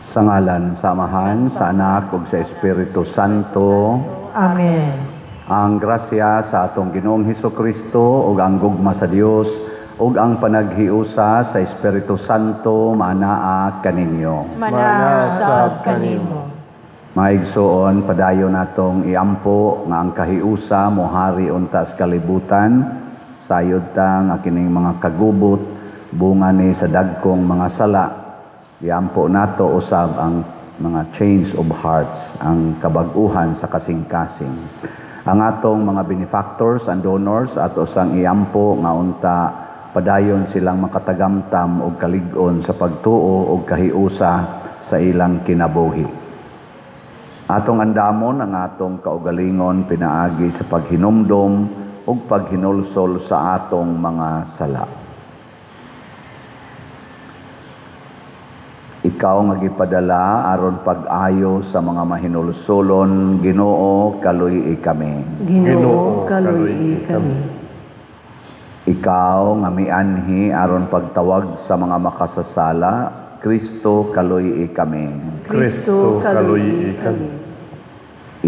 Sa ngalan sa Amahan, sa Anak ug sa Espiritu Santo. Amen. Ang grasya sa atong Ginoong Hesukristo ug ang gugma sa Dios ug ang panaghiusa sa Espiritu Santo maanaa kaninyo. Manaa sab kanimo. Mga igsoon, padayon natong iampo nga ang kahiusa mohari unta sa kalibutan. Sayod ta nga kining mga kagubot bunga ni sa dagkong mga sala. Iampo nato usab ang mga change of hearts, ang kabag-uhan sa kasing-kasing. Ang atong mga benefactors and donors ato sang iampo nga unta padayon silang makatagamtam og kalig-on sa pagtuo og kahiusa sa ilang kinabuhi. Atong andamon ang atong kaugalingon pinaagi sa paghinumdom ug paghinulsol sa atong mga sala. Ikaw nga gipadala aron pag-ayo sa mga mahinulsolon, Ginoo, kaluy-i kami. Ginoo, kaluy-i kami. Ikaw nga mianhi aron pagtawag sa mga makasasala, Kristo, kaluy-i kami. Kristo, kaluy-i kami.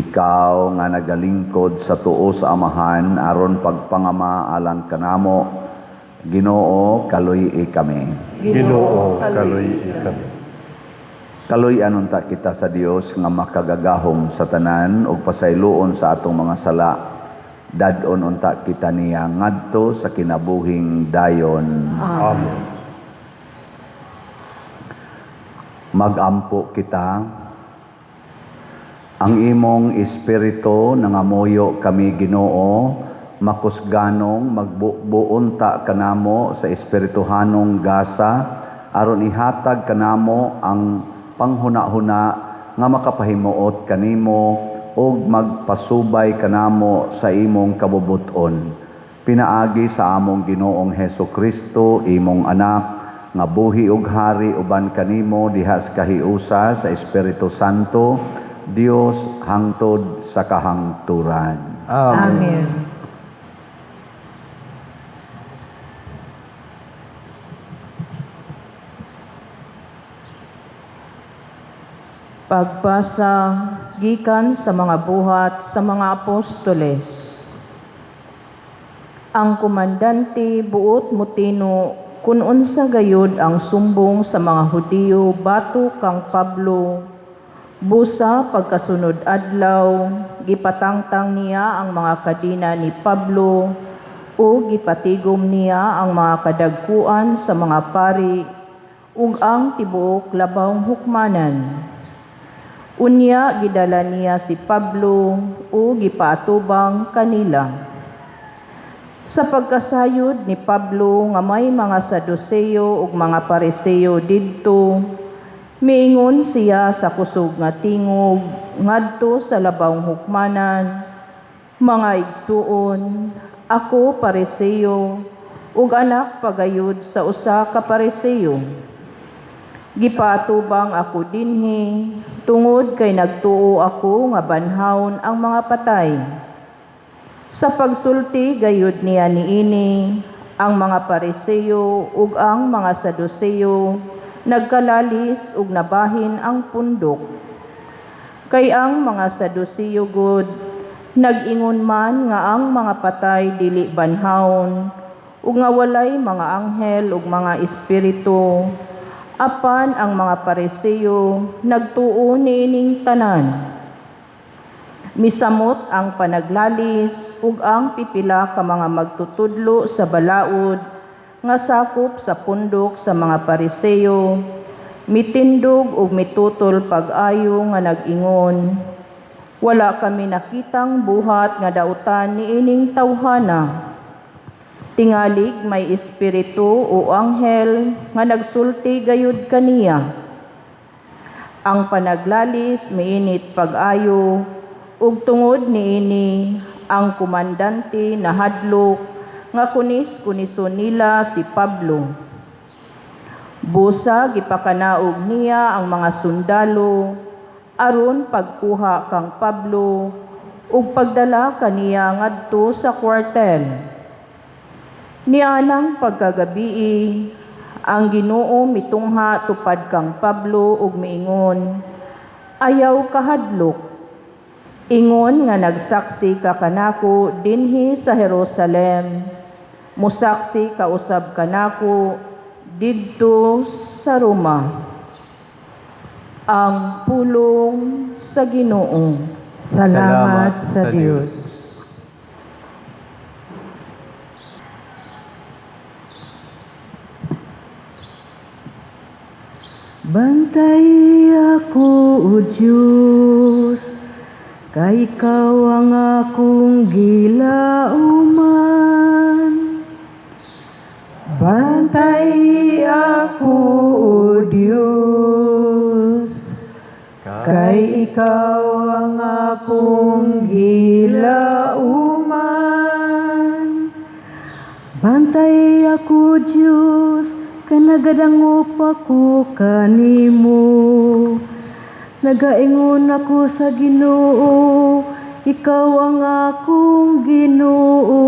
Ikaw nga nagalingkod sa tuo sa Amahan aron pagpangama alang kanamo, Ginoo, kaluy-i kami. Ginoo, kaluy-i kami. Kaluy-an unta kita sa Dios nga makagagahom sa tanan ug pasayloon sa atong mga sala. Dad-on unta kita niya ngadto sa kinabuhing dayon. Amen. Magampo kita. Ang imong espiritu nangamuyo kami, Ginoo, makusganong magbubuunta kanamo sa espirituhanong gasa aron ihatag kanamo ang panghuna-huna nga makapahimuot kanimo ug magpasubay kanamo sa imong kabubut-on. Pinaagi sa among Ginoong Heso Kristo, imong anak, nga buhi ug hari uban kanimo diha sa kahiusa sa Espiritu Santo, Dios hangtod sa kahangturan. Amen. Amen. Pagbasa gikan sa mga buhat sa mga apostoles. Ang komandante buot mutino kun unsa gayud ang sumbong sa mga Hudiyo batok kang Pablo. Busa pagkasunod adlaw, gipatangtang niya ang mga kadina ni Pablo ug gipatigom niya ang mga kadagkuan sa mga pari ug ang tibuok labawng hukmanan. Unya gidala niya si Pablo ug gipaatubang kanila. Sa pagkasayod ni Pablo nga may mga Saduseo ug mga Pariseo didto, miingon siya sa kusog nga tingog ngadto sa labawng hukmanan, "Mga igsuon, ako Pariseo ug anak pagayod sa usa ka Pariseo. Gipaatubang ako dinhi tungod kay nagtuo ako nga banhawon ang mga patay." Sa pagsulti gayud niya niini, ang mga Pariseo ug ang mga Saduseo nagkalalis ug nabahin ang pundok. Kay ang mga Saduseo gud nag-ingon man nga ang mga patay dili banhawon ug nga walay mga anghel ug mga espiritu, apan ang mga Pariseo nagtuo niining tanan. Misamot ang panaglalis ug ang pipila ka mga magtutudlo sa balaod nga sakop sa pundok sa mga Pariseo, mitindog ug mitutol pag-ayo nga nag-ingon, "Wala kami nakitang buhat nga dautan niining tawhana. Tingalig may espiritu o anghel nga nagsulti gayud kaniya." Ang panaglalis miinit pag-ayo ug tungod niini ang komandante nahadlok nga kunis-kunison nila si Pablo. Busa gipakanaog niya ang mga sundalo aron pagkuha kang Pablo ug pagdala kaniya ngadto sa kwartel. Nianang pagkagabii, Ang Ginoo mitungha tupad kang Pablo ug miingon, "Ayaw kahadlok. Ingon nga nagsaksi ka kanako dinhi sa Jerusalem, musaksi ka usab kanako didto sa Roma." Ang pulong sa Ginoo. Salamat sa Dios. Bantay ako, O Diyos, kay ikaw ang akong gilauman. Bantay ako, O Diyos, kay ikaw ang akong gilauman. Bantay ako, Diyos, kay nagadangop ako kanimo. Nagaingon ako sa Ginoo, ikaw ang akong Ginoo.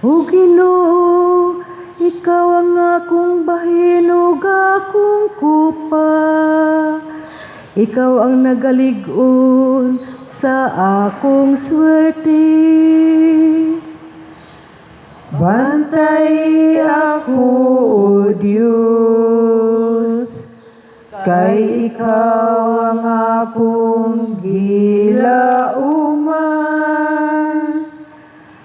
O Ginoo, ikaw ang akong bahin ug akong kupa. Ikaw ang nagalig-on sa akong swerte. Bantay ako, O Diyos, kay ikaw ang akong gilauman.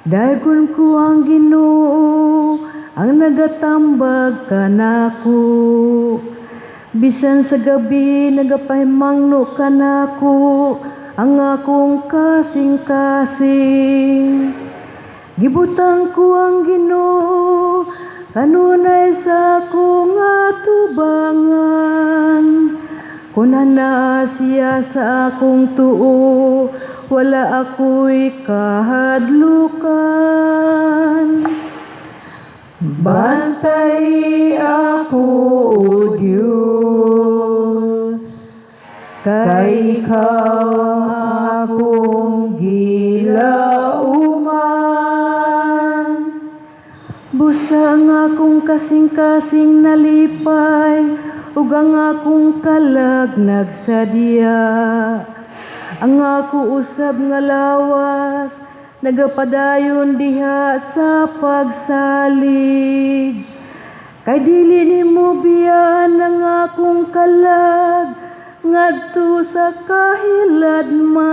Dagon ko ang Ginoo, ang nagatambag kanako. Bisan sa gabi nagapahimangno kanako ang akong kasing-kasing. Gibutang ko ang Ginoo kanunay sa akong atubangan. Kun anaa siya sa akong tuo, wala ako'y kahadlukan. Bantay ako, O Diyos, kay ikaw ang akong gilauman. Busa ang akong kasing-kasing nalipay, ug ang akong kalag nagsadya. Ang ako usab nga lawas, nagapadayon diha sa pagsalig. Kay dili nimo biyaan ang akong kalag, ngadto sa kahiladman.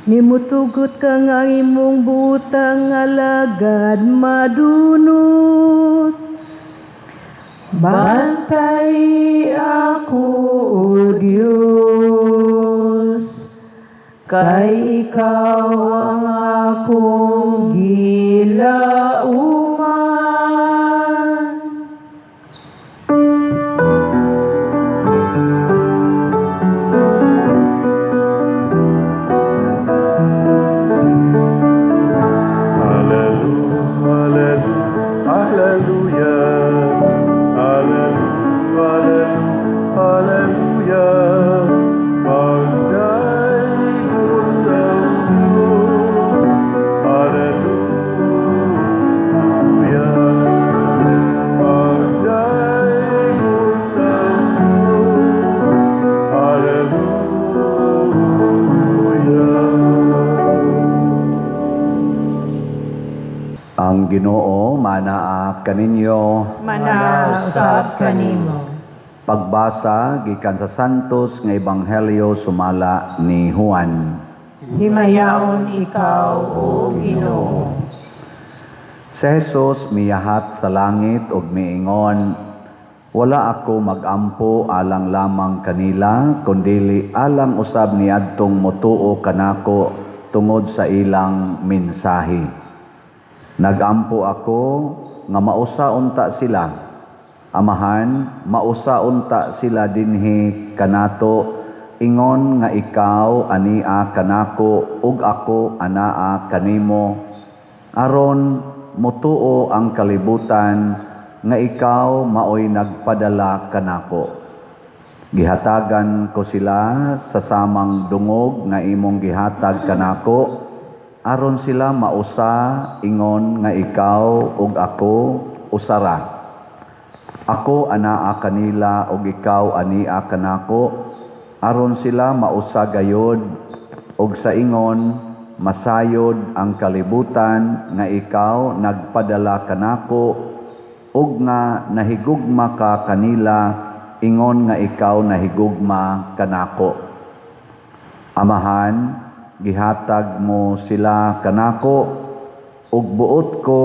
Nimutugot ka nga ang imong butang alagad madunot. Bantay ako, O Diyos, kay ikaw ang akong gilauman. Hallelujah, hallelujah, hallelujah, hallelujah. Pagdayon ng Diyos, hallelujah. Pagdayon ng Diyos, hallelujah. Ang Ginoo manaa kaninyo. Manausab kanimo. Pagbasa gikan sa Santos nga Ebanghelyo sumala ni Juan. Himayaon ikaw, O Ginoo. Si Jesus miyahat sa langit ug miingon, "Wala ako magampo alang lamang kanila, kundili alang usab niadtong motuo kanako tungod sa ilang mensahe. Nagampo ako nga mausa unta sila. Amahan, mausa unta sila dinhi kanato, ingon nga ikaw ania kanako ug ako anaa kanimo, aron motuo ang kalibutan nga ikaw maoy nagpadala kanako. Gihatagan ko sila sa samang dungog nga imong gihatag kanako, aron sila mausa ingon nga ikaw ug ako usara. Ako anaa kanila ug ikaw ania kanako, aron sila mausa gayod ug sa ingon masayod ang kalibutan nga ikaw nagpadala kanako ug nga nahigugma ka kanila ingon nga ikaw nahigugma kanako. Amahan, gihatag mo sila kanako ug buot ko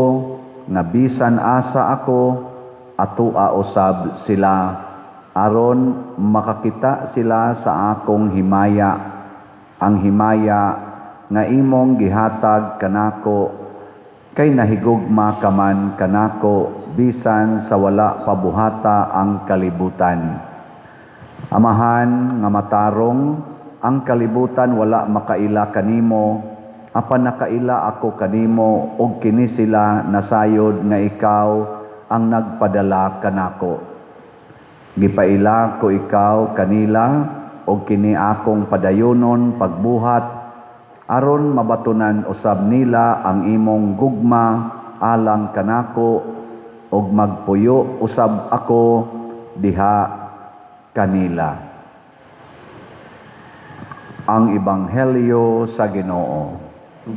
nga bisan asa ako atoa usab sila aron makakita sila sa akong himaya, ang himaya nga imong gihatag kanako, kay nahigugma ka man kanako bisan sa wala pabuhata ang kalibutan. Amahan nga matarong, ang kalibutan wala makaila kanimo, apan nakaila ako kanimo ug kini sila nasayod nga ikaw ang nagpadala kanako. Gipaila ko ikaw kanila ug kini akong padayonon pagbuhat aron mabatunan usab nila ang imong gugma alang kanako ug magpuyo usab ako diha kanila. Ang Ebanghelyo sa Ginoo.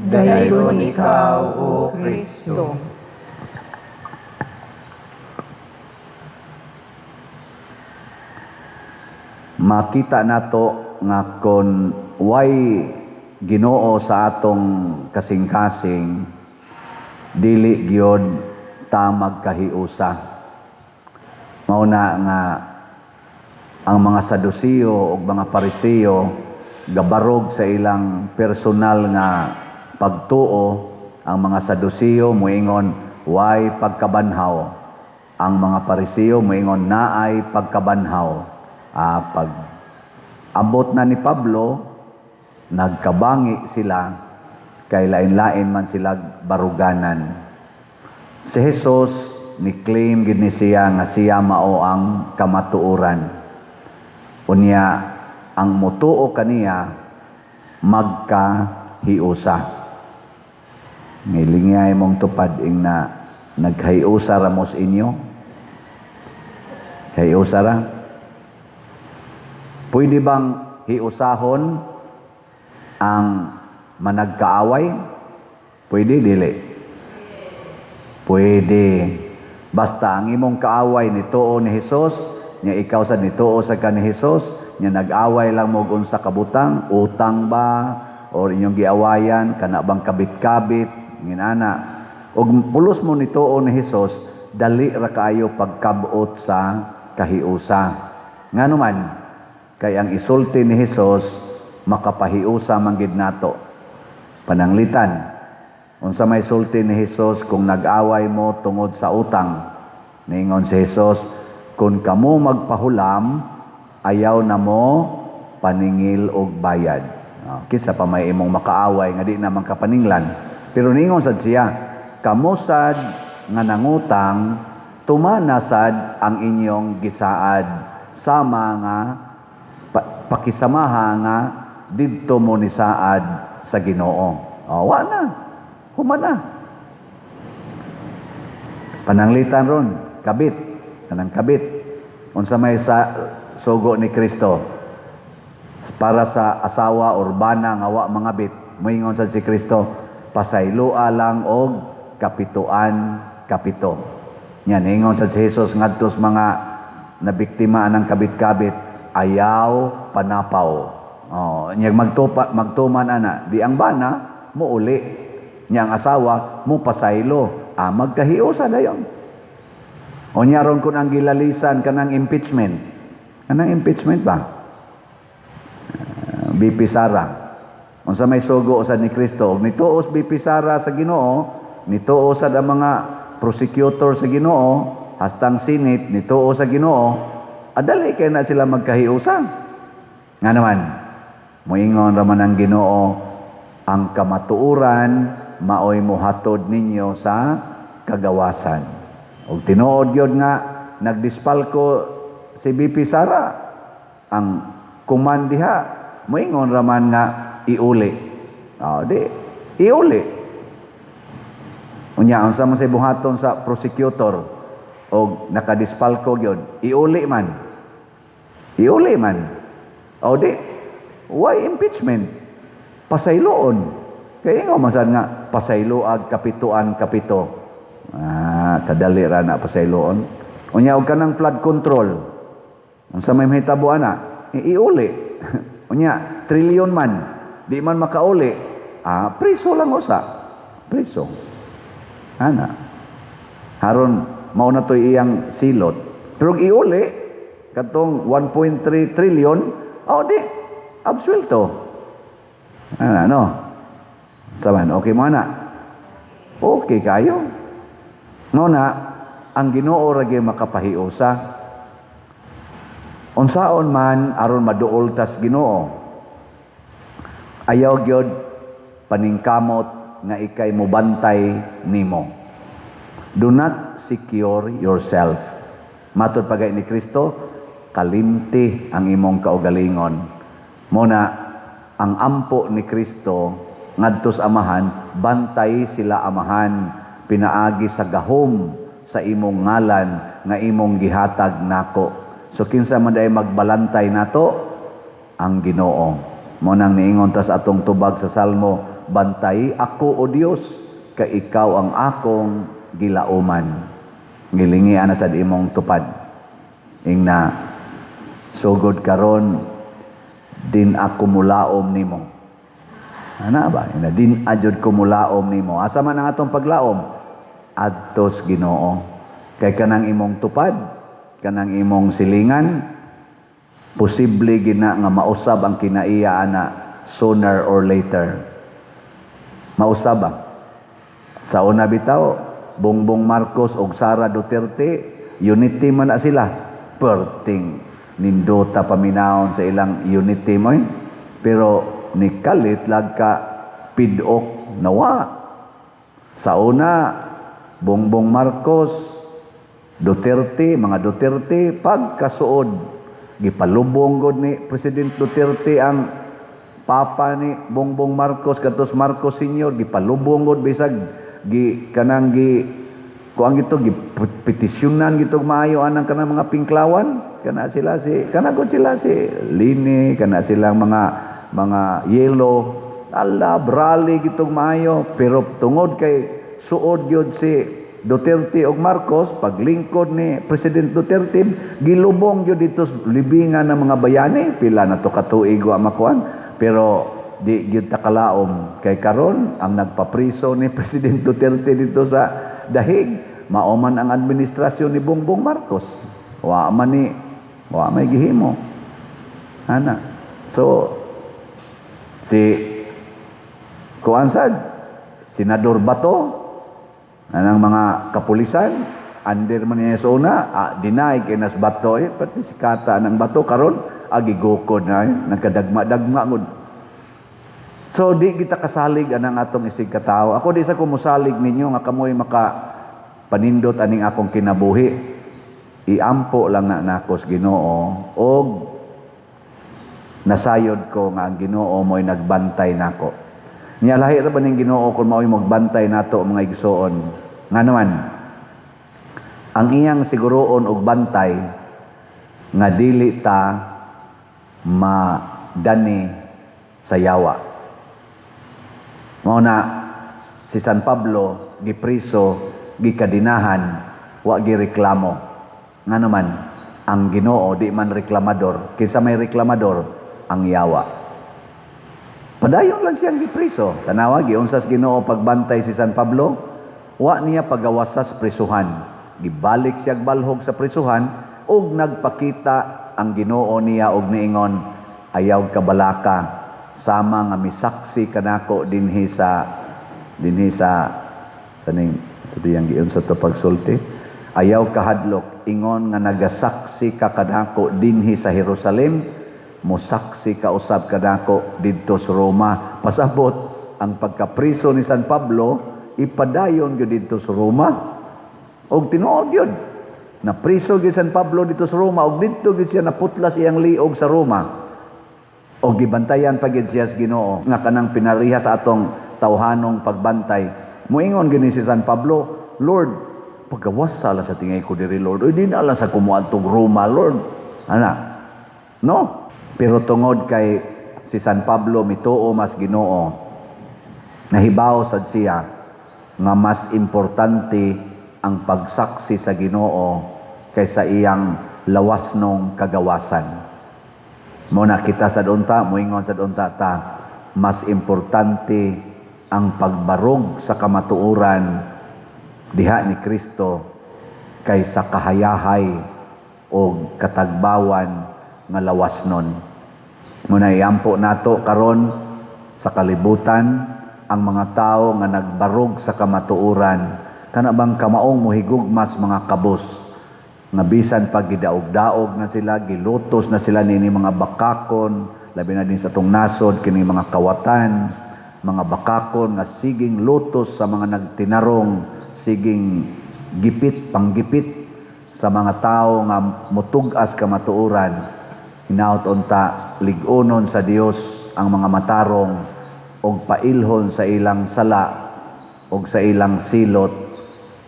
Dayon ikaw, O Kristo. Makita nato nga kon way Ginoo sa atong kasing-kasing, dili gyud ta magkahiusa. Mao na nga ang mga Saduceo ug mga Pariseo gabarog sa ilang personal nga pagtuo. Ang mga Saduceo moingon way pagkabanhaw, ang mga Pariseo moingon naay pagkabanhaw. Pag abot na ni Pablo, nagkabangi sila kay lain-lain man sila baruganan. Si Jesus ni-claim gid ni siya nga siya mao ang kamatuoran. Unya ang motuo kaniya magkahiusa. Ngilingay mong tupad ing na naghiusa ra mos inyo. Hiusa ra. Pwede bang hiusahon ang managkaaway? Pwede, dili? Pwede. Basta ang imong kaaway nituo ni Hesus, nya ikaw sad nituo sa ka ni Hesus, nya nag-away lang mo og unsa kabutang, utang ba or inyong giawayan kana bang kabit-kabit, nginana. Og pulos mo nituo ni Hesus, dali ra kaayo pagkabot sa kahiusa. Ngano man, kay ang isulti ni Hesus makapahiusa man gid nato. Pananglitan, unsa may sulti ni Hesus kung nag-away mo tungod sa utang? Ningon si Hesus, kung kamo magpahulam, ayaw na mo paningil og bayad. Kinsa pa may imong makaaway nga di na man kapaninglan. Pero ningon sad siya, kamo sad nga nangutang, tumana sad ang inyong gisaad sama nga pakisamaha nga didto mo ni saad sa Ginoo. Wa na. Human na. Pananglitan ron, kabit, kanang kabit. Unsa may sa sugo ni Kristo para sa asawa or bana nga wa mangabit, moingon sad si Kristo, pasayloa lang og kapituan kapito. Nya ningon sad si Jesus ngadto sa mga nabiktima anang kabit-kabit, ayaw panapaw. Nya magtuman ana, di ang bana muuli, nya ang asawa mo pasaylo, magkahiusa dayon. O nya ron kun ang gilalisan kanang impeachment. Kanang impeachment ba? BP Sara. Unsa may sugo sad ni Kristo, og nituos BP Sara sa Ginoo, nituos sad ang mga prosecutor sa Ginoo, hastang Senate nituo sa Ginoo, adali kay na sila magkahiusa. Nga naman, moingon ra man ang Ginoo, ang kamatuoran maoy mohatod ninyo sa kagawasan. Og tinuod gyud nga nagdispalko si BP Sara, ang kuman diha moingon ra man nga iuli. Di iuli. Unya unsa man say buhaton sa prosecutor? Og nakadispalko gyud, iuli man. Iuli man. O di, why impeachment? Pasayloon. Kaya nga masan nga pasayloag kapituan kapito. Ah, kadali ra na pasayloon. Unya og kanang flood control. Unsa may mahitabo ana? Iuli. Unya trilyon man, di man makauli. Ah, priso lang usa. Priso. Ana. Haron mao na to'y iyang silot. Pero iuli katong 1.3 trillion, oh di absuelto. Ana no. Saban, okay mo ana? Okay kayo. No na, ang Ginoo ra gyud makapahiusa. Unsaon man aron maduol tas Ginoo. Ayaw gyud paningkamot nga ikay mubantay nimo. Do not secure yourself. Matod pagay ni Kristo, kalimti ang imong kaugalingon. Mo na ang ampo ni Kristo ngadto sa Amahan, bantay sila, Amahan, pinaagi sa gahom sa imong ngalan nga imong gihatag nako. So kinsa man day magbalantay nato? Ang Ginoo. Mo nang niingon tas atong tubag sa Salmo, "Bantay ako, O Dios, kay ikaw ang akong gilauman." Gilingi ana sad imong tupad. Ingna, "Sugod karon din ako mulaom nimo." Ana ba? Ina din ajud ko mulaom nimo. Asa man ang atong paglaom? Adtos Ginoo. Kay kanang imong tupad, kanang imong silingan, posible gina nga mausab ang kinaiya ana sooner or later. Mausab ba? Sa una bitaw, Bongbong Marcos og Sara Duterte, unity man na sila. Perting nindota paminawon sa ilang unity mo eh. Pero nikalit lag ka pidok nawa. Sa una, Bongbong Marcos, Duterte, mga Duterte, pagkasuod, gipalubong god ni President Duterte ang papa ni Bongbong Marcos, katos Marcos Sr., gipalubong god bisag gi kanang gi kuang gito gi petisyonan gito maayo anang kanang mga pinklawan, kana sila si kana gud sila si Leni, kana silang mga yellow ala brali gitong maayo, pero tungod kay suod gyud si Duterte og Marcos, paglingkod ni President Duterte, gilubong gyud dito sa libingan ng mga bayani. Pila na to katuig wa makuan, pero di gyud ta kalaom kay karon ang nagpapriso ni President Duterte dito sa Dahig mao man ang administrasyon ni Bongbong Marcos. Wa man ni wa may gihimo ana. So si kuan sad, Senador Bato, anang mga kapulisan under man niya sa una, deny kay nas Bato eh, pati si Kata ng Bato karon agi gukod na eh, nagkadagma-dagma gud. So di kita kasalig anang atong isig katawo. Ako di sa ko mosalig ninyo nga kamoy maka panindot aning akong kinabuhi. Iampo lang na nako sa Ginoo og nasayod ko nga ang Ginoo mo'y nagbantay nako. Nya lahi ra ba ning Ginoo kung mao'y magbantay nato, mga igsoon? Nga naman ang iyang siguroon og bantay nga dili ta madani sa yawa. Mao na si San Pablo gipriso, gikadinahan, wa gireklamo. Nga naman ang Ginoo di man reklamador. Kinsa may reklamador? Ang yawa. Padayon lang siyang gipriso. Tanawa, giunsa sa Ginoo pagbantay si San Pablo, wa niya pagawasas prisuhan. Gibalik siya balhog sa prisuhan ug nagpakita ang Ginoo niya og niingon, "Ayaw kabalaka, sama nga misaksi kanako dinhi sa saning sa tiyang giunsa to pagsulti. Ayaw kahadlok, ingon nga nagasaksi ka kanako dinhi sa Jerusalem, mosaksi ka usab kanako didto sa Roma." Pasabot ang pagkapriso ni San Pablo ipadayon gyud didto sa Roma. Og tinuod gyud napriso gyud San Pablo didto sa Roma og didto gyud siya naputlas iyang liog sa Roma. O gibantayan pa gyud siya sa Ginoo nga kanang pinariha sa atong tawhanong pagbantay. Moingon gini si San Pablo, "Lord, Pagawasa lang sa tingay ko diri, Lord. Uy, di na lang sa kumuadtong Roma, Lord. Ana. No? Pero tungod kay si San Pablo mituo mas Ginoo, nahibaw sad siya nga mas importante ang pagsaksi sa Ginoo kaysa iyang lawasnong kagawasan. Mo na kita sad unta, moingon sad unta ta, mas importante ang pagbarog sa kamatuoran diha ni Kristo kaysa kahayahay o katagbawan nga lawasnon. Muna iampo nato karon sa kalibutan ang mga tao nga nagbarog sa kamatuoran, kana bang kamaong mohigugmas mga kabos nga bisan pag gidaog-daog na sila, gilutos na sila nini mga bakakon, labi na din sa atong nasod kini mga kawatan, mga bakakon nga siging lutos sa mga nagtinarong, siging gipit, panggipit sa mga tao nga mutug-as kamatuoran. Hinaot unta lig-unon sa Dios ang mga matarong og pailhon sa ilang sala og sa ilang silot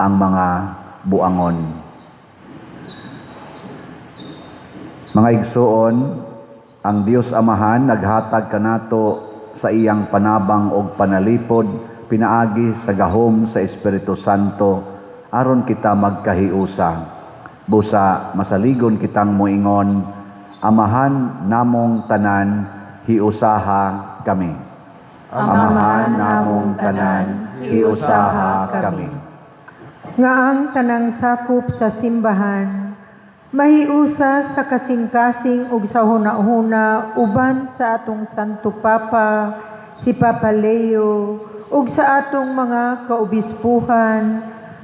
ang mga buangon. Mga igsoon, ang Dios Amahan naghatag kanato sa iyang panabang og panalipod pinaagi sa gahom sa Espiritu Santo aron kita magkahiusa. Busa masaligon kitang moingon, Amahan namong tanan, hiusaha kami. Amahan namong tanan, hiusaha kami. Nga ang tanang sakop sa simbahan mahiusa sa kasing-kasing ug sa huna-huna uban sa atong Santo Papa, si Papa Leo, ug sa atong mga kaobispuhan,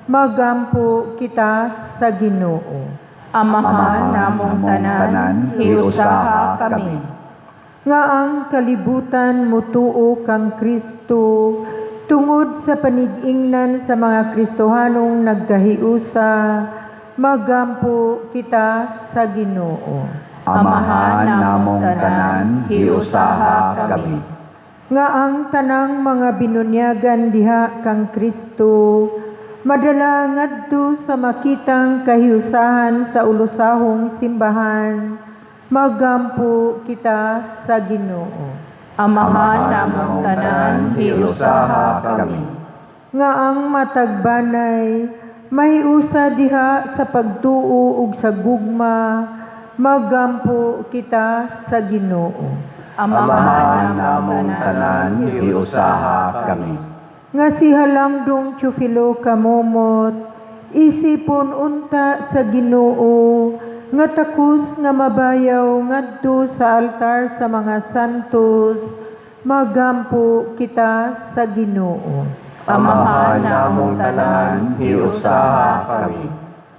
magampo kita sa Ginoo. Amahan namong tanan, hiusaha kami. Nga ang kalibutan mutuo kang Kristo tungod sa panigingnan sa mga Kristohanong nagkahiusa, magampo kita sa Ginoo. Amahan namong tanan, hiusaha kami. Nga ang tanang mga binunyagan diha kang Kristo madala ngadto sa makitang kahiusahan sa ulusahong simbahan, magampo kita sa Ginoo. Amahan namong tanan, hiusaha kami. Nga ang matagbanay mahiusa diha sa pagtuo ug sa gugma, magampo kita sa Ginoo. Amahan namong tanan, hiusaha kami. Nga si Halangdong Teofilo Camomot, isipon unta sa Ginoo, nga takos nga mabayaw ngadto sa altar sa mga santos, magampo kita sa Ginoo. Amahan namong tanan, hiusaha kami.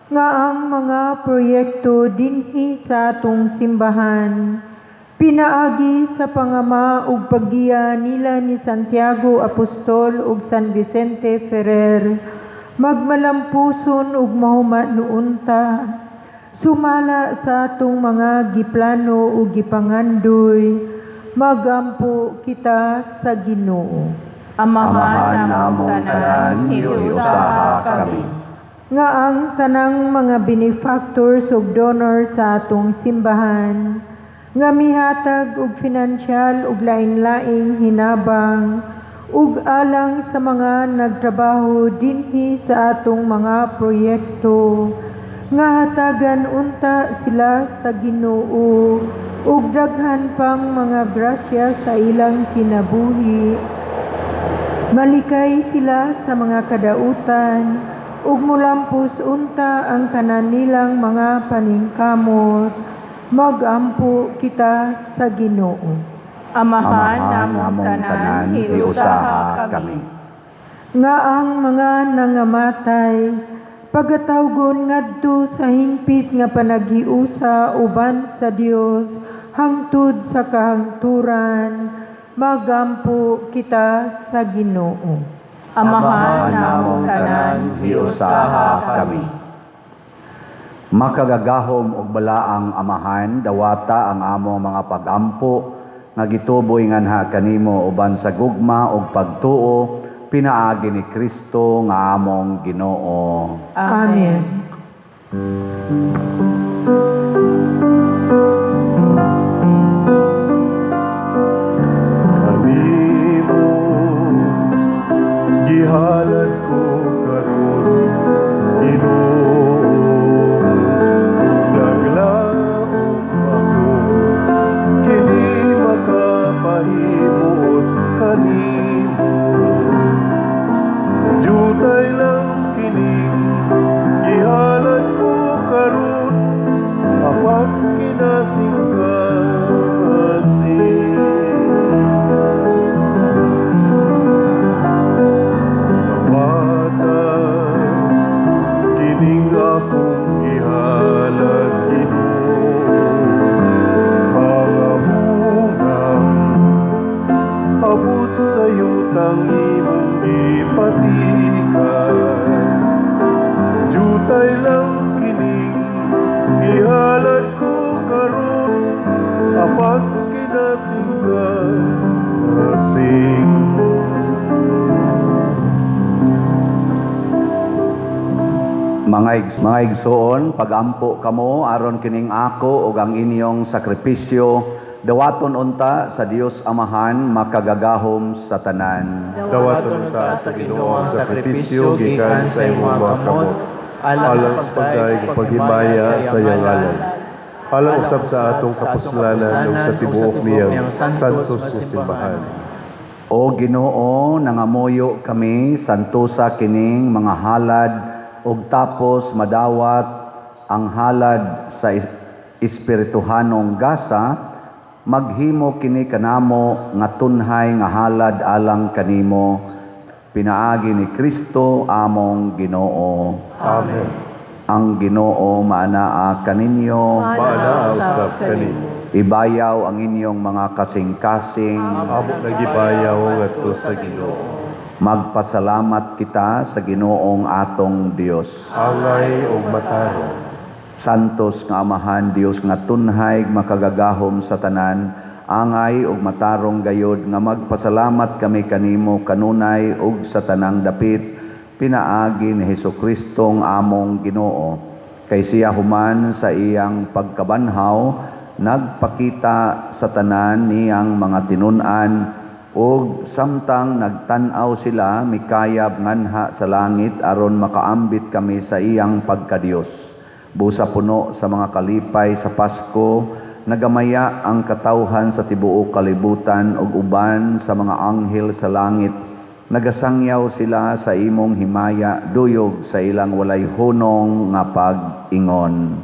Nga ang mga proyekto dinhi sa atong simbahan, pinaagi sa pangama ug paggiya nila ni Santiago Apostol ug San Vicente Ferrer, magmalampuson ug mahuman unta, sumala sa atong mga giplano ug gipangandoy, magampo kita sa Ginoo. Amahan namong tanan, hiusaha kami. Nga ang tanang mga benefactors ug donors sa atong simbahan, nga mihatag og finansyal ug lain-laing hinabang ug alang sa mga nagtrabaho dinhi sa atong mga proyekto, nga hatagan unta sila sa Ginoo ug daghan pang mga grasya sa ilang kinabuhi. Malikay sila sa mga kadautan ug mulampos unta ang tanan nilang mga paningkamot, magampo kita sa Ginoo. Amahan namong tanan, hiusaha kami. Nga ang mga nangamatay pagatawgon ngadto sa hingpit nga panaghiusa uban sa Dios hangtod sa kahangturan, magampo kita sa Ginoo. Amahan namong tanan, hiusaha kami. Makagagahom og balaang Amahan, dawata ang among mga pagampo nga gituboy nganha kanimo uban sa gugma ug pagtuo, Pinaagi ni Kristo nga among Ginoo. Amen. Kanimo gihalad ko karon, Ginoo, ug naglaom ako kini makapahimuot kanimo. Jutay lang kining gihalad ko karon, apan kinasingkasing. Dawata kining akong gihalad, Ginoo, mga bungang abot sa yutang imong gipatikan. Jutay lang kining gihalad ko karon, apan kinasingkasing. Mga igsoon, pagampo kamo aron kining ako ug ang inyong sakripisyo dawaton unta sa Dios Amahan makagagahom sa tanan. Dawaton ta sa Ginoo ang sakripisyo gikan sa imong mga kamot, alang sa pagdaig ug paghimaya sa iyang ngalan, alang usab sa atong kapuslanan ug sa tibuok niyang santos nga simbahan. O Ginoo, nangamuyo kami santosa kining mga halad ug tapos madawat ang halad sa espirituhanong gasa, maghimo kini kanamo nga tunhay nga halad alang kanimo, pinaagi ni Kristo among Ginoo. Amen. Ang Ginoo maanaa kaninyo, Maanaa usab kanimo. Ibayaw ang inyong mga kasing-kasing. Amo nagibayaw ngadto sa Ginoo. Magpasalamat kita sa Ginoong atong Dios. Angay ug matarong. Santos nga Amahan, Dios nga tunhay makagagahom sa tanan, angay ug matarong gayod nga magpasalamat kami kanimo kanunay ug sa tanang dapit, pinaagi ni Hesukristo nga among Ginoo. Kay siya human sa iyang pagkabanhaw, nagpakita sa tanan niyang mga tinun-an, ug samtang nagtan-aw sila mikayab nganha sa langit aron makaambit kami sa iyang pagkadiyos. Busa puno sa mga kalipay sa Pasko, nagamaya ang katawhan sa tibuok kalibutan ug uban sa mga anghel sa langit. Nagasangyaw sila sa imong himaya, duyog sa ilang walay hunong nga pag-ingon.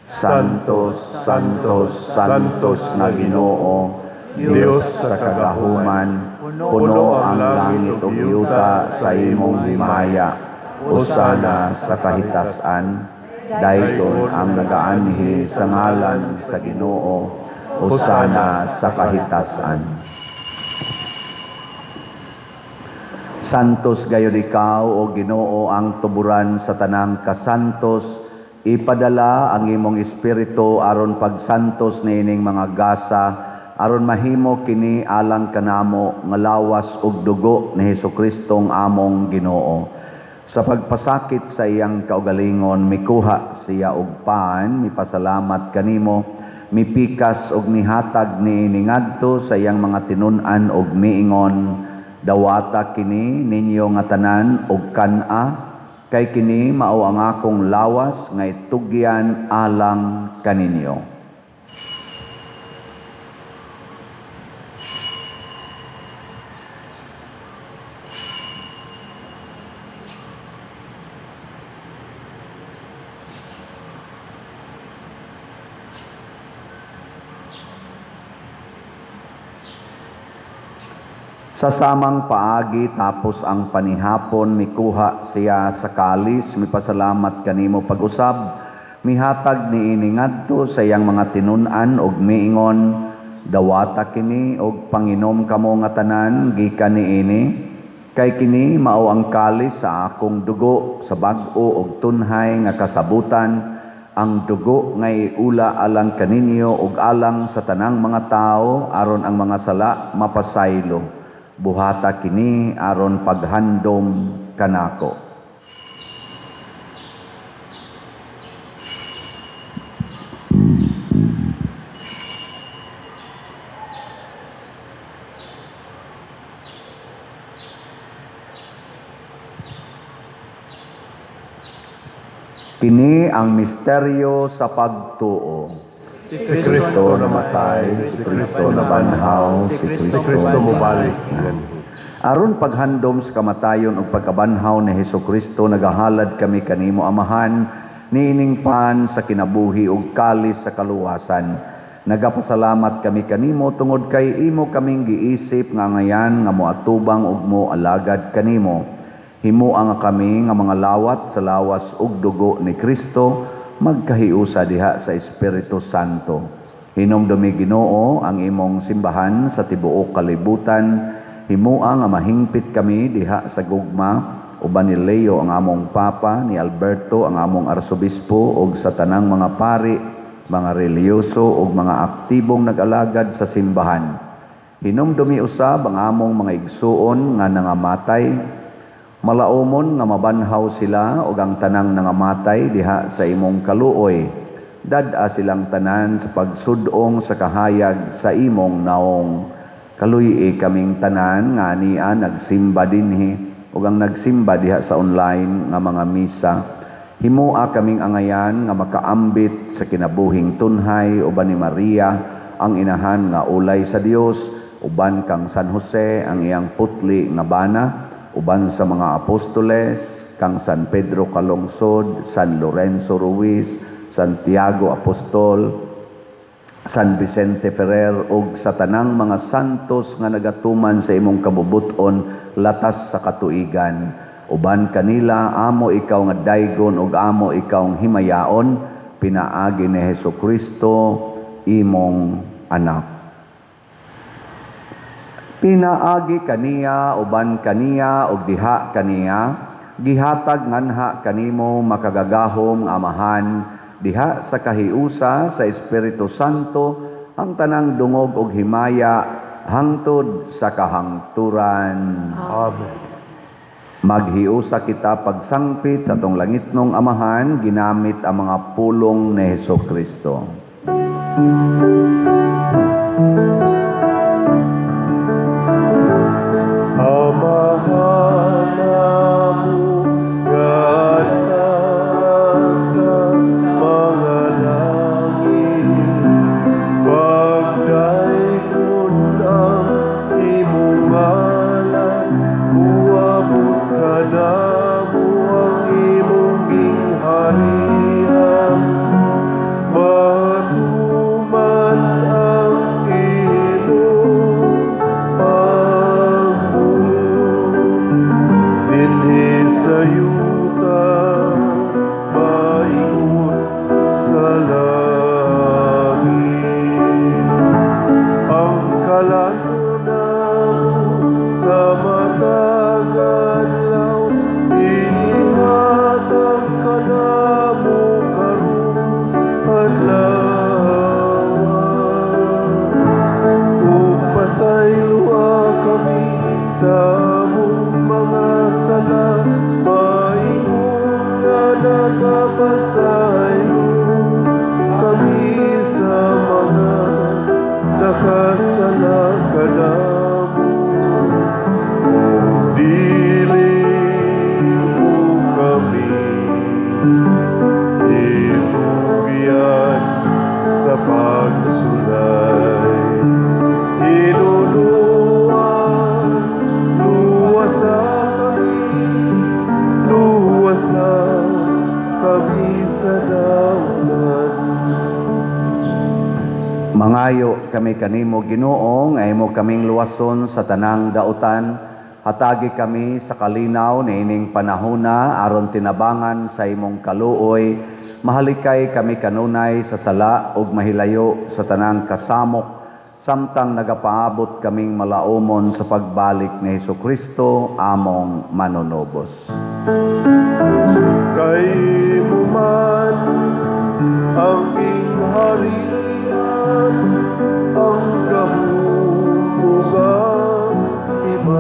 Santos, Santos, Santos na Ginoo, Dios sa kagahuman, puno ang langit ug yuta sa imong himaya. Hosana sa kahitasan, dayton ang nagaanhi sa ngalan sa Ginoo. Hosana sa kahitasan. Santos gayud ikaw o Ginoo ang tuburan sa tanang kasantos, ipadala ang imong espiritu aron pagsantos niining mga gasa, aron mahimo kini alang kanamo nga lawas ug dugo ni Hesukristong among Ginoo. Sa pagpasakit sa iyang kaugalingon, mikuha siya og pan, mipasalamat kanimo, mipikas og nihatag niini ngadto sa iyang mga tinun-an og miingon, dawata kini ninyo nga tanan og kan-a, kay kini mao ang akong lawas nga itugyan alang kaninyo. Sa samang paagi tapos ang panihapon, mikuha siya sa kalis, mipasalamat kanimo pag-usab, mihatag niini ngadto sa iyang mga tinun-an og miingon, dawata kini og panginom kamo nga tanan gikan niini, kay kini mao ang kalis sa akong dugo sa bag-o og tunhay nga kasabutan, ang dugo nga iula alang kaninyo ug alang sa tanang mga tawo aron ang mga sala mapasaylo. Buhata kini aron paghandom kanako. Kini ang misteryo sa pagtuo. Si Kristo namatay, si Kristo nabanhaw, si si Kristo mobalik nganhi. Aron paghandom sa kamatayon ug pagkabanhaw ni Hesukristo, nagahalad kami kanimo, Amahan, niining pan sa kinabuhi ug kalis sa kaluwasan. Nagapasalamat kami kanimo tungod kay imo kaming giisip nga ngayan nga moatubang ug moalagad kanimo. Himoa nga kami nga mga lawat sa lawas ug dugo ni Kristo magkahiusa diha sa Espiritu Santo. Hinumdumi, Ginoo, ang imong simbahan sa tibuok kalibutan. Himoa nga mahingpit kami diha sa gugma uban ni Leo ang among Papa, ni Alberto ang among Arsobispo ug sa tanang mga pari, mga relihiyoso ug mga aktibong nag-alagad sa simbahan. Hinumdumi usab ang among mga igsuon nga nangamatay. Malaumon nga mabanhaw sila ug ang tanang nangamatay diha sa imong kaluoy. Dad-a silang tanan sa pagsudong sa kahayag sa imong naong. Kaluy-i kaming tanan nga ania nagsimba dinhi ug ang nagsimba diha sa online nga mga misa. Himoa kaming angayan nga makaambit sa kinabuhing tunhay uban ni Maria ang inahan nga ulay sa Dios, uban kang San Jose ang iyang putli nga bana, uban sa mga apostoles, kang San Pedro Calungsod, San Lorenzo Ruiz, Santiago Apostol, San Vicente Ferrer ug sa tanang mga santos nga nagatuman sa imong kabubut-on latas sa katuigan. Uban kanila amo ikaw nga daygon ug amo ikaw ang himayaon, pinaagi ni Hesukristo imong anak. Pinaagi kaniya, uban kaniya ug diha kaniya, gihatag nganha kanimo makagagahom nga Amahan diha sa kahiusa sa Espiritu Santo ang tanang dungog ug himaya hangtod sa kahangturan. Amen. Maghiusa kita pagsangpit sa atong langitnong Amahan ginamit ang mga pulong ni Hesukristo. Amahan namo nga nasa mga langit, pagdaygon ang imong ngalan, muabot kanamo ang imong gingharian, matuman ang imong pagbuot dinhi sa yuta maingon sa langit. Ang kalan-on namo sa matag adlaw ihatag kanamo karong adlaw. Ug pasayloa kami sa among mga sala maingon nga nakapasaylo kami sa mga nakasala kanamo. Ug dili mo kami itugyan sa pagsulay. Hinunua, luwasa kami, luwasa kami sa dautan. Mangayo kami kanimo, Ginoo, nga imo kaming luwason sa tanang dautan. Hatagi kami sa kalinaw niining panahona aron tinabangan sa imong kaluoy. Mahalikay kami kanunay sa sala ug mahilayo sa tanang kasamok samtang nagapaabot kaming malaumon sa pagbalik ni Hesukristo among manunubos. Kay imo man ang gingharian, ang gahom ug ang himaya.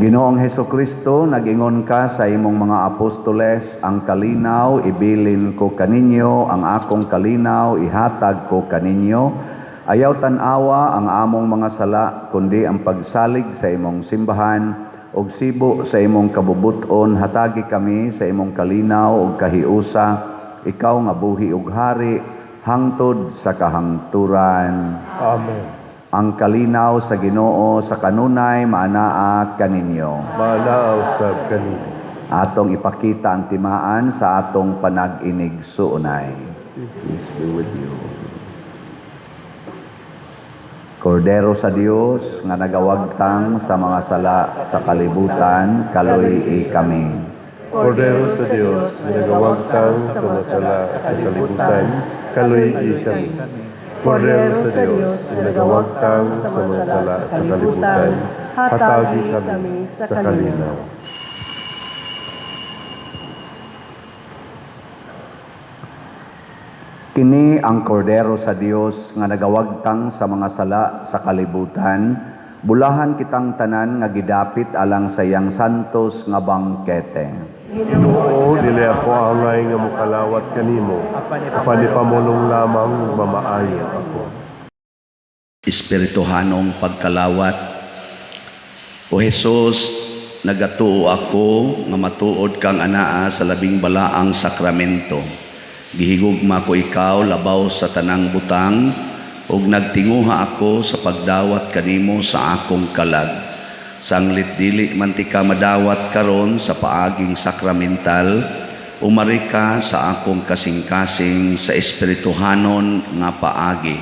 Ginoong Hesukristo, nag-ingon ka sa imong mga apostoles, "Ang kalinaw ibilin ko kaninyo, ang akong kalinaw ihatag ko kaninyo." Ayaw tan-awa ang among mga sala, kundi ang pagsalig sa imong simbahan ug sibo sa imong kabubuton, hatagi kami sa imong kalinaw ug kahiusa, ikaw nga buhi ug hari hangtod sa kahangturan. Amen. Ang kalinaw sa Ginoo sa kanunay maanaa kaninyo. Maanaa usab kanimo. Atong ipakita ang timaan sa atong panag-inigsuonay. Peace be with you. Kordero sa Dios nga nagawagtang sa mga sala sa kalibutan, kaluy-i kami. Kordero sa Dios nga nagawagtang sa mga sala sa kalibutan, kaluy-i kami. Kordero sa Dios nga nagawagtang sa mga sala sa kalibutan, hatagi kami sa kalinaw. Kini ang Kordero sa Dios nga nagawagtang sa mga sala sa kalibutan, bulahan kitang tanan nga gidapit alang sa iyang santos nga bangkete. Ginoo, dili ako angay nga mokalawat kanimo, apan ipamulong lamang ug mamaayo ako. Espirituhanong pagkalawat. O Hesus, nagatuo ako nga matuod kang anaa sa labing balaang sakramento. Gihigugma ko ikaw labaw sa tanang butang ug nagtinguha ako sa pagdawat kanimo sa akong kalag. Sanglit dili man tika madawat karon sa paaging sakramental, umari ka sa akong kasing-kasing sa espirituhanon nga paagi.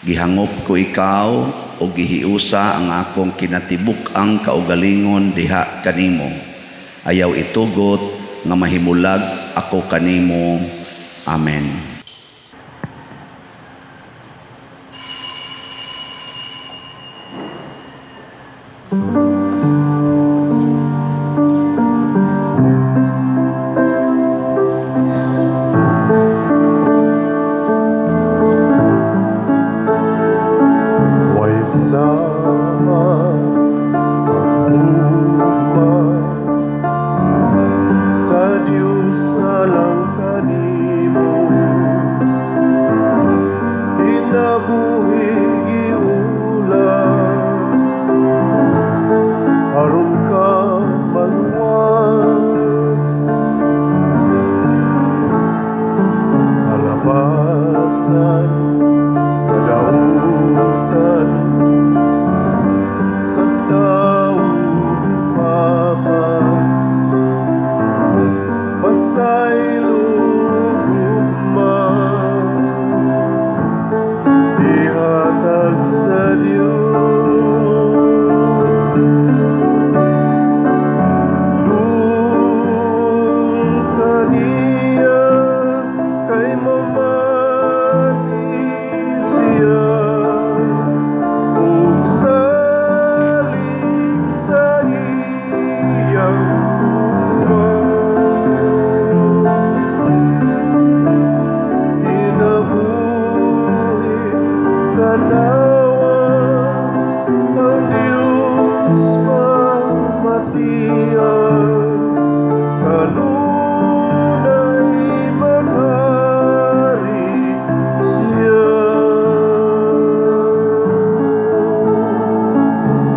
Gihangop ko ikaw o gihiusa ang akong kinatibuk-ang kaugalingon diha kanimo. Ayaw itugot nga mahimulag ako kanimo. Amen. Way sama ang sa Diyos alang kanimo, kinabuhi giula aron ka maluwas, kalabasan kadautan sa tao papas pasaylo gugma ihatag sa Dios. Duol kaniya kay mamati siya ug salig sa iyang gugma. Kinabuhi tanawa ang Diyos pamatian, kanunay maghari siya.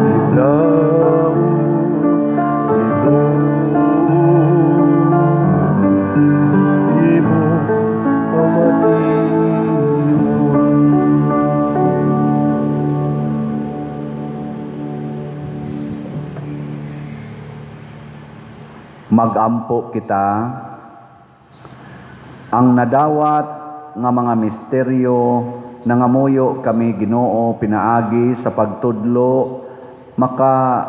Hinaut, Ginoo, imong pamation. Magampo kita. Ang nadawat nga mga misteryo, nangamuyo kami, Ginoo, pinaagi sa pagtudlo maka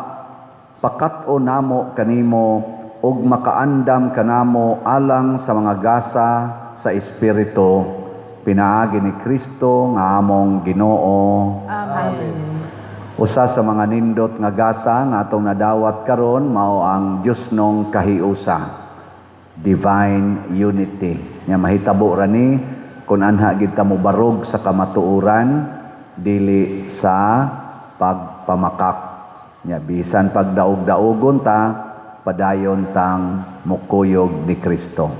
pakat-o namo kanimo ug makaandam kanamo alang sa mga gasa sa Espiritu, pinaagi ni Kristo nga among Ginoo. Amen. Usa sa mga nindot nga gasa nga atong nadawat karon mao ang Diosnong kahiusa, divine unity. Nya mahitabo ra ni kun anha gid ta mobarog sa kamatuoran, dili sa pagpamakak. Nya bisan pagdaog-daogon ta, padayon tang mukuyog ni Kristo.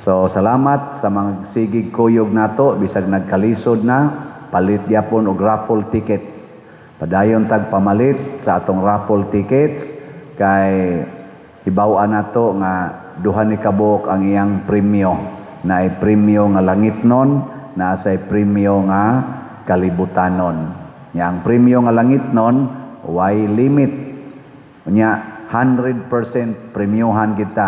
So salamat sa mga sigig kuyog nato bisag nagkalisod na, palit gyapon og raffle tickets. Padayon tag pamalit sa atong raffle tickets kay hibaw-an nato nga duha ni kabuok ang iyang premyo. Naay premyo nga langitnon, naa say premyo nga kalibutanon. Nya ang premyo nga langitnon way limit. Nya 100% premyohan kita.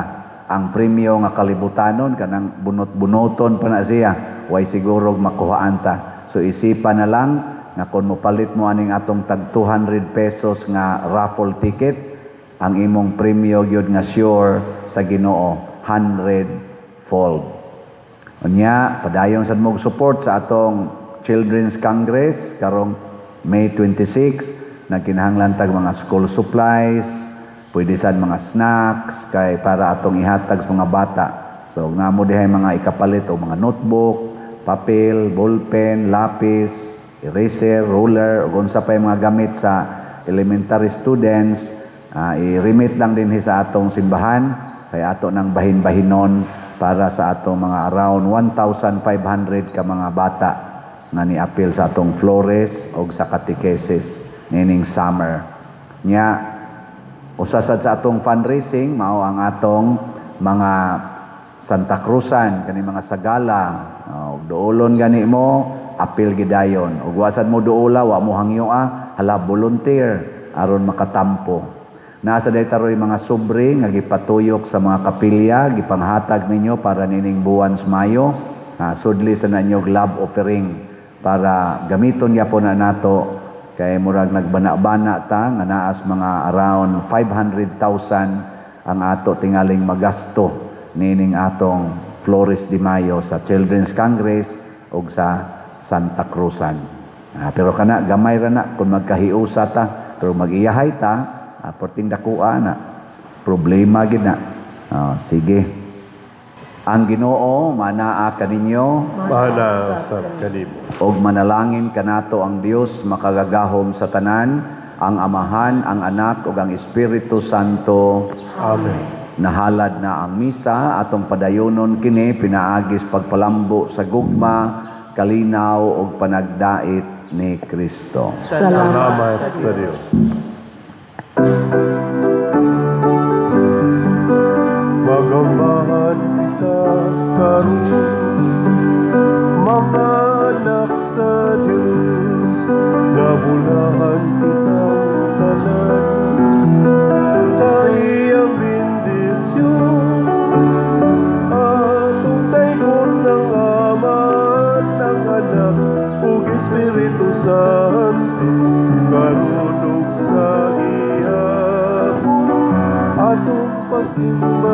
Ang premyo nga kalibutanon kanang bunot-bunoton pa na siya, way siguro makuhaan ta. So isipan na lang nga kung mopalit mo aning atong tag 200 pesos nga raffle ticket, ang imong premyo gyud nga sure sa Ginoo 100 fold. Unya, padayon sad mo support sa atong Children's Congress karong May 26. Nagkinahanglan tag mga school supplies, pwede sad mga snacks kay para atong ihatag sa mga bata. So namo dihay mga ikapalit og mga notebook, papel, ballpen, lapis, eraser, ruler, ug unsa pa mga gamit sa elementary students, i-remit lang din sa atong simbahan kay ato nang bahin-bahinon para sa atong mga around 1,500 ka mga bata nga niapil sa atong Flores og sa catechesis nining summer. Nya usa sad sa atong fundraising mao ang atong mga Santa Cruzan, kani mga sagala, og duolon gani mo, apil gidayon. Ug wa sad mo duola, wa mo hangyoa, hala, volunteer aron makatampo. Naa sa day taroy mga sobre nga gipatuyok sa mga kapilya, gipanghatag ninyo para nining buwan sa Mayo. Sudli sa ninyo love offering para gamiton gyapon na nato kay murag nagbana-bana ta nga naas mga around 500,000 ang ato tingaling magasto nining atong Flores de Mayo sa Children's Congress ug sa Santa Cruzan. Pero kana gamay ra na kung magkahiusa ta, pero mag-iyahay ta, perting dakua na. Problema gid na. Sige. Ang Ginoo manaa kaninyo. Mana usab kanimo. Ug manalangin kanato ang Dios makagagahom sa tanan, ang Amahan, ang Anak ug ang Espiritu Santo. Amen. Nahalad na ang misa, atong padayonon kini pinaagis pagpalambo sa gugma, kalinaw ug panagdait ni Kristo. Salamat sa Dios. Magambahan kita karon, mga anak sa Dios, nabulahan kita tanan sa iyang bendisyon. Atong daygon ng Ama at ang Anak ug Espiritu Santo, karon ug sa gihapon, atong pagsimba.